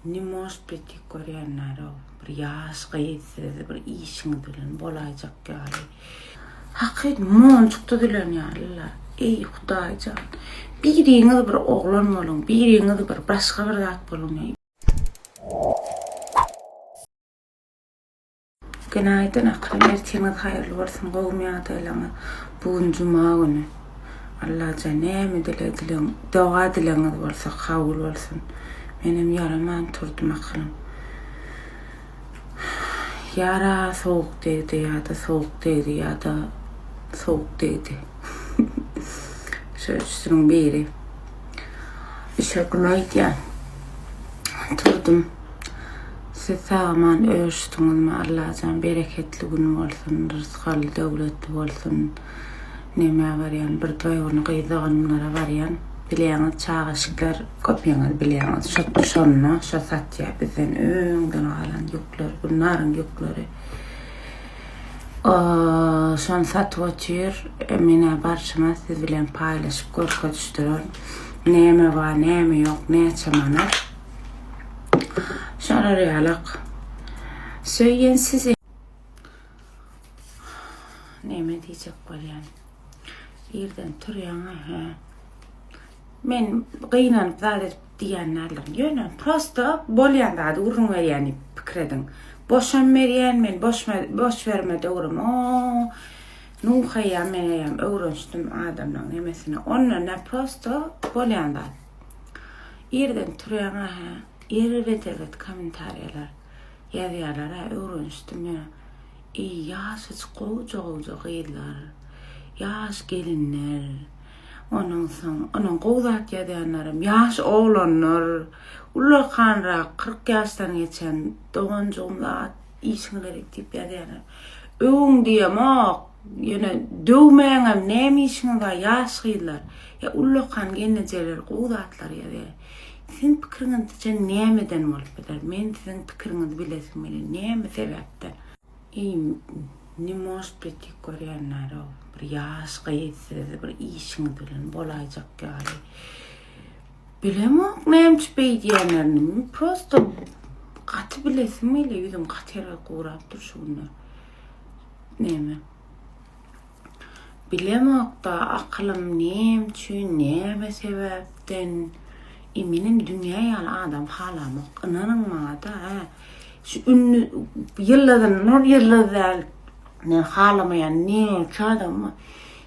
Ne может быть diýip görýänler-ow. Bir ýaş gyz siz bir işiňiz bilen bolaýjak ýaly. Hakyt monjuk düzülen ýaly-la. Eý, Hudaýjan. Biriňiz bir oglan boluň, biriňiz bir başga bir zat boluň. Günaýdyn akylym ertiriňiz haýyrly bolsun gowumy ýagdaýlaňyz bu gün juma güni Allajan näme dileg dileň doga dilegiňiz bolsa kabul bolsun menem ýaraman turdum akylym ýara sowuk degdi ýada sowuk degdi ýada sowuk degdi şu üçüsiniň biri Düşegime aýdýan. Turdum. Siz sag-aman öwüşdiňizmi Allajan bereketli gün bolsun, rysgally döwletli bolsun. Nämä barýan bir toý güni gyz doganymlara barýan. Bilýäňiz çagaşyklar köpüňiz bilýäňiz şo şonda şo satýa bizden öňden galan ýükler Gülnaryň ýükleri. Şony satyp otyr. Menä barşyma siz bilen paýlaşyp görkezişdirerin. Näme bar, näme ýok, näçe manat. Şolar ýalak. Söýen sizi. Näme diýjek bolýan. Irden turýaň, hä. Men gynanyp zat edip diýýän däldirin. Ýöne prosta bolýan zady gürrüň berýän diýip pikir ediň. Boşam berýän men boş boş berme döwrüm. O Nuh eýýäm men eýýäm öwrenişdim adamlaryň nemesine. Onda nä prosta bolýan zat. Irden turýaň hä, erbet erbet kommentariýalar ýazýarlar hä öwrenişdim ýöne. Eý ýaşajyk gowja gowja gyzlar, ýaş gelinler. Ondan soň, onuň gowy zat ýazýanlaram ýaş oglanlar, ullakanrak, 40 ýaşdan geçen doganjygym zat işiň gerek diýip ýazýanlar. Öwüň diýemok, ýöne döwmäňem näme işiňiz bar ýaş gyzlar. Ýa ullakan gelnejeler gowy zatlar ýazýar. Siziň pikiriňizçe nämeden bolup biler? Men siziň pikiriňizi bilesim gelýär. Näme sebäpden? Eý, ne может быть diýip görýänler-ow. Bir ýaş gyz siz bir işiňiz bilen bolaýjak ýaly. Bilemok näme üçin beýdýänlerini. Prosto gaty bilesim gelýär. Ýüzüm gaty erbet gurap dur şu günler. Näme? Bilemokda akylym näme üçin, näme sebäpden. E menem dünýä ýaly adam halamok. Ynanyň maňada, hä. Şu ünlü ýyldyz, nur ýyldyz däl. Men halamaýan näçe adam bar.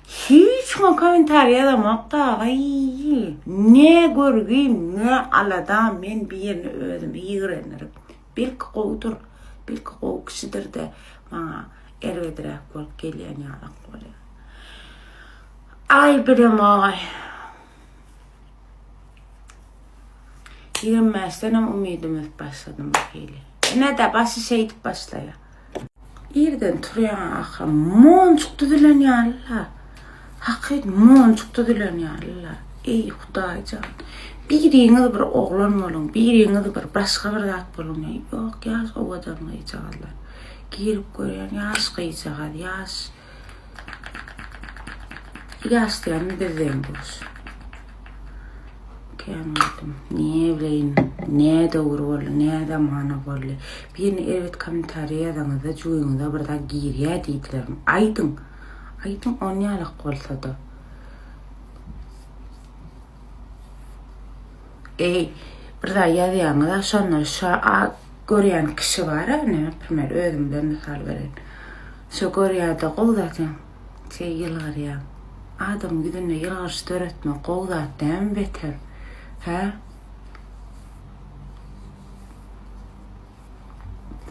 Hiç kime kommentariý ýazamok da, aý. Ne görgim, ne aladam, men birini özümi ýigrendirip. Belki gowudyr, belki gowy kişidir-de, maňa erbediräk bolup gelýän ýalak bolýar. Aý bilemok-aý. 25-denem umydym üzüp başladym bir hili. Ine-de başy şeýdip başlaýar. Irden turýaň ahyry monjuk düzülen ýaly-la. Hakyt monjuk düzülen ýaly-la. Eý, Hudaýjan. Biriňiz bir oglan boluň, biriňiz bir başga bir zat boluň. Ýok, ýaş owadan gyzjagazlar. Girip görýän ýaş gyzjagaz, ýaş Ýaş diýýänim biz deň duş. Kän gördüm. Ne bileýin, ne döwür boldy, ne zamana boldy. Birini erbet kommentariýa ýazaňyzda jübiňize bir zat girýär diýdilermi? Aýdyň. Aýdyň on ýalak bolsa-da. Eý, bir zat ýazýaňyz-a şonda şo görýän kişi bar-a, ine, naprimer, özümden mysal bereýin. Şo görýär-de gowy zat ýa, şeý ýylgyrýar. Adamyň ýüzünde ýylgyryş döretmek gowy zat dälmi beter? Hä?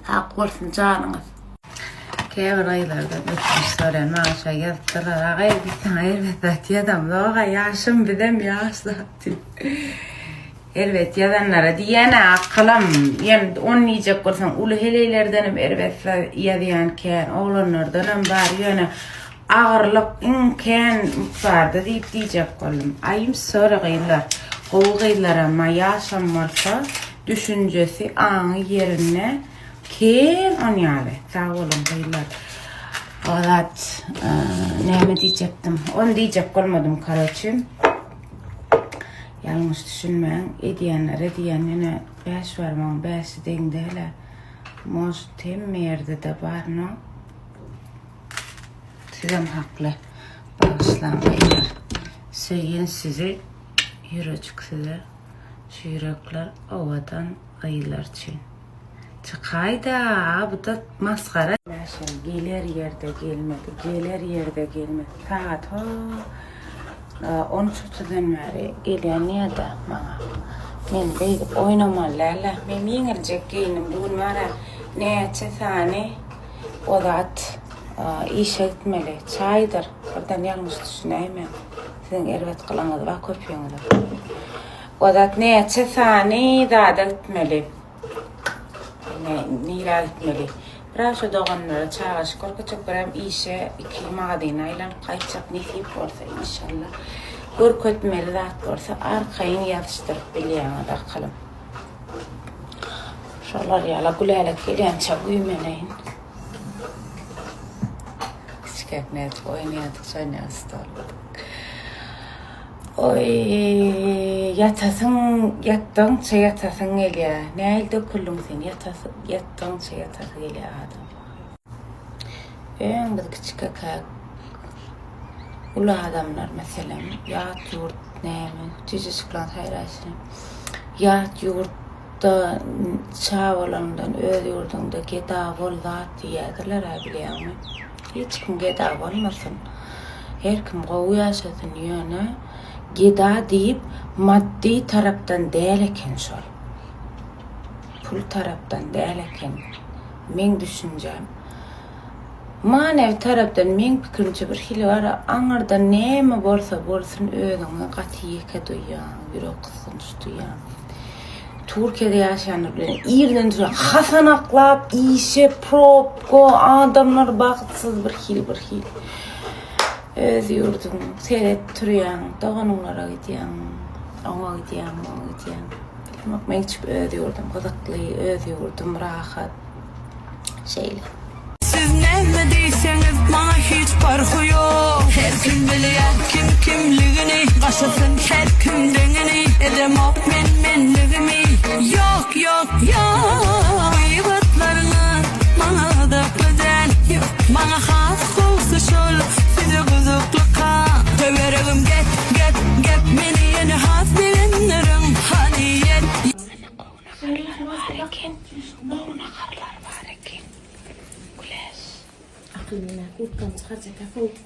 Sag bolsun janyňyz. Käbir gyzlardan ötünç soraýan maňa şo ýazypdyrlar agay biz saňa erbet zat ýazamzok a ýaşym bizem ýaş zat diýip. Erbet ýazanlara diýýän-ä akylym. Ýöne ony diýjek bolsaň uly heleýlerdenem erbet zat ýazýan kän, oglanlardanam bar ýöne agyrlyk iň kän mukdarda diýip diýjek boldum. Aýym sorry gyzlar. Gowy gyzlaram bar ýaşam bolsa Düşünjesi aňy ýerinde ken on ýaly. Sag boluň gyzlar. O zat näme diýjekdim. Ony diýjek bolmadym karoçi. Ýalňyş düşünmäň, edýänlere diýýän ýöne bäş barmagyň bäşi deň däl-ä. Может hemme ýerde-de bar no. Sizem hakly. Bagyşlaň gyzlar. Söýýän sizi ýürejik size. Şu ýürekler owadan gyzlar üçin. Çykaýda, bu-da masgara. Mäşem geler ýerde gelmedi, geler ýerde gelmedi. Sagat ho on üç otuzdan bäri gelýän diýýär-de maňa. Men beýdip oýnamaly däl-ä. Men ýeňiljek geýindim. Bu gün bar-a näçe sany o zat işe gitmeli. Çaýdyr. Birden ýalňyş düşünäýmäň. Siziň erbet gylygyňyz bar köpüňiziň. O zat näçe sany zada gitmeli. Nirä gitmeli? Biraz şu doganlara çagaşyk görkezjek, birem işe iki magazyna aýlanyp gaýtjak nesip bolsa inşallah. Görkezmeli zat bolsa arkaýyn ýazyşdyryp bilýäňiz akylym. Şolar ýala Gülälek gelýänçä güýmeleýin. Kiçikäk nädip oýnaýardyk şonýaly stolda. Oý, ýatasyň, ýatdygyňça ýatasyň gelýär. Nähili döküldiň sen? Ýatasy, ýatdygyňça ýatasy gelýär adam. Öň biz kiçikäk uly adamlar meselem, ýat ýurt näme, jüýjeçikleň saýraýşy. Ýat ýurtda şa bolanyňdan öz ýurduňda geda bol zat diýýärdiler-ä bilýäňmi? Hiç kim geda bolmasyn. Her kim gowy ýaşasyn ýöne geda diýip maddy tarapdan däl eken şol. Pul tarapdan däl eken. Meň düşünjäm. Manewi tarapdan meň pikirimçe bir hili bar aňyrda näme bolsa bolsun özüňi gaty ýeke duýýaň, ýürek gysgynç duýýaň. Türkiýede ýaşaýanlar bilen irden turýan hasanaklap işe probka adamlar bagtsyz bir hili bir hili. Öz ýurduň seret turýaň doganyňlara gidýäň oňa gidýäň muňa gidýäň. Bilemok meň üçin öz ýurdum gyzykly öz ýurdum rahat. Şeýle. Siz näme diýseňiz maňa hiç parhy ýok Her kim bilýär kim kimligini Gaşasyn her kim deňini Edemok men menligimi Ýok ýok ýok Gybatlaryňyz maňa gyzykly däl Maňa has gowsy şol size gyzyklyka Töweregim gep gep gep Meni ýene has begendirin Hany ýet Gowy naharlar bar eken. Gowy naharlar bar eken. Güläş. Akyl menä kurtkamy çykarjakka sowuk.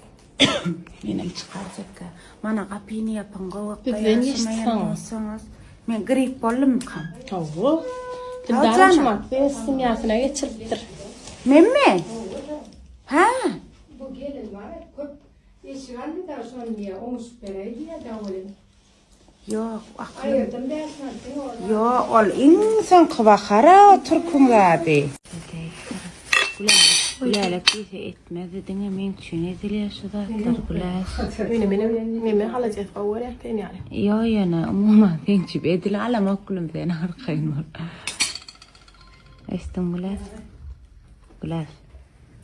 Menem çykarjakka. Mana gapyny ýapyň gowakda Bizden geçdi ýaşamaýan saňa. bolsaňyz. Men grip boldumykam? Hawa. Hawa Dildaryň janym. şumat öz semýasyna geçiripdir. Menmi? Hä? Bu gelin bar köp eşik aldy-da şony diýýär oňuşyp beräý diýýär-dä welin. Ýok, akylym. Ýok, ol iň soňky bahara o türküň zady. Gülälek, Gülälek diýse etmezdi, diňe meň üçin edilýär şu zatlar, Güläş. Ýöne menem meme halajes gowy görýän sen ýaly. Ýok, ýöne umuman seň üçin edil alamok gülüm sen arkaýyn bol. Eşitdiň Güläş? Güläş.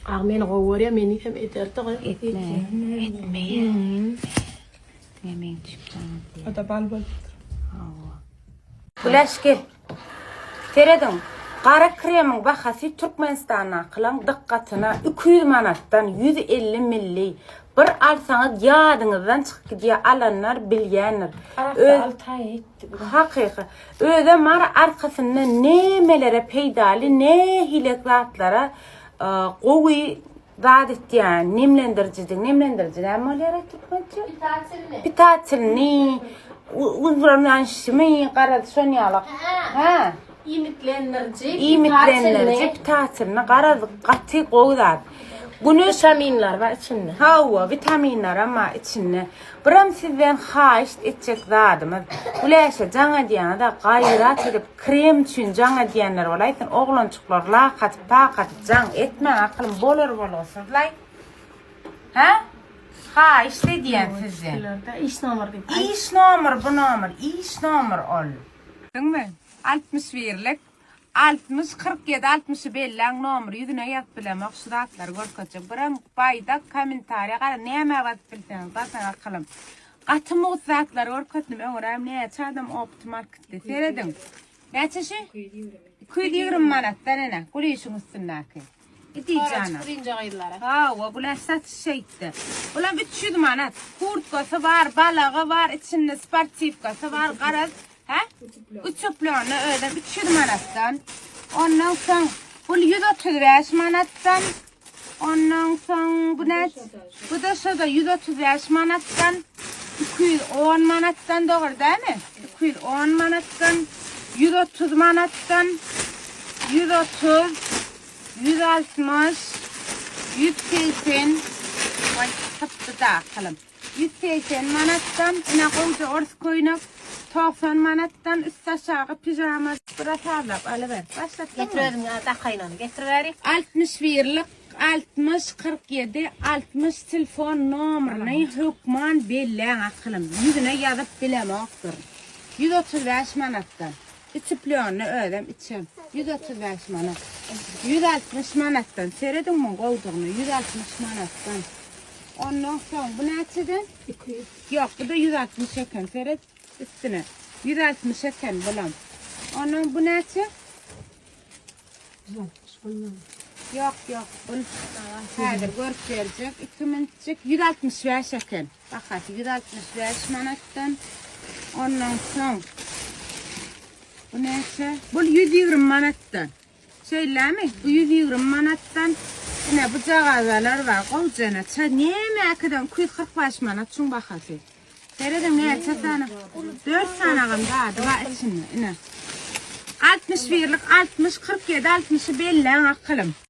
Agy meni gowy görýär, men diýsem ederdi. Etme, etmeýär. Nemeň çykýan diýýär. O-da bal bolupdyr. Hawa. Güläş gel. Serediň. Gara kremiň bahasy Türkmenistandakylaň dykgatyna 200 manatdan 150 milli. Bir alsaňyz ýadyňyzdan çykyp gidýär alanlar bilýändir. Arassa 6 aýa ýetdi bu. Hakyky. Özem bar arkasynda nemelere peýdaly nähili zatlara gowy Zat etýän, nemlendirijidi. Nemlendiriji näme bolýar türkmençe? Pitatelni. Pitatelni. Uzlananşymy, garaz şon ýaly. Hä. Iýmitlendiriji. Iýmitlendiriji pitatelni garaz gaty gowy zat. Güneş witaminler bar içinde. Hawa, witaminler hem bar içinde. Biram sizden haýyşt etjek zadymyz, Güläşe jaň edýäňiz-ä gaýrat edip krem üçin jaň edýänler bolaýsyn, oglanjyklar lak atyp pak atyp jaň etmäň akylym bolar bolgusyzlaý. Hä? Haýyşt edýän sizden. Iş nomer diýip. Iş nomer bu nomer, iş nomer ol. Gördüňmi? 61 birlik. 60 47 60-y belläň nomer ýüzüne ýazyp bilemok şu zatlary görkezjek. Birem baýdak kommentariýa gara nämä basyp bilseňiz basyň akylym. Gaty mugt zatlar görkezdim öňräm näçe adam opty marketde. Serediň. Näçe şu? 220 manatdan ene. Gülüşiň üstündäki. Idijana. Birinji gyzlara. Hawa, bular satyş şeýtdi. Bular 300 manat. Kurtkasy bar, balagy bar, içinde sportiwkasy bar, garaz, hä? Uçuplany özem 300 manatdan. Ondan soň bul 135 manatdan. Ondan soň bu ne? Bu da şo da 135 manatdan. 210 manatdan dogry dälmi? 210 manatdan, 130 manatdan, 130, 160, 180, Vay tapdy da akylym. 180 manatdan, ine gowja ors köýnek, 90 manatdan üst aşagy pijama bir hasarlap alyber. Başlatdyňmy? Getir özüm dakaýyn ony. Getir bäri. 61-lik 60 47 60 telefon nomerini hökman belläň akylym. Ýüzüne ýazyp bilemokdyr. 135 manatdan. Içi plýonny özem içem. 135 manat. 160 manatdan. Serediň muň gowdugyny. 160 manatdan. Ondan soň bu näçeden? 200. Ýok, bu da 160 eken. Seret üstüne. 160 eken bulam. Ondan bu näçe? 160 bundan. Ýok, ýok. Bul häzir görüp berjek. 2 minutjik 165 eken. Bahasy 165 manatdan. Ondan soň bu näçe? Bu 120 manatdan. Şeýlemi? Bu 120 manatdan. Ine bu cagazalar bar. Gowjana. Ça näme akiden 245 manat şuň bahasy. Serediň näçe sany? 4 sanagam zady bar içinde. Ine. 61-lik 60 47 60-y belläň akylym.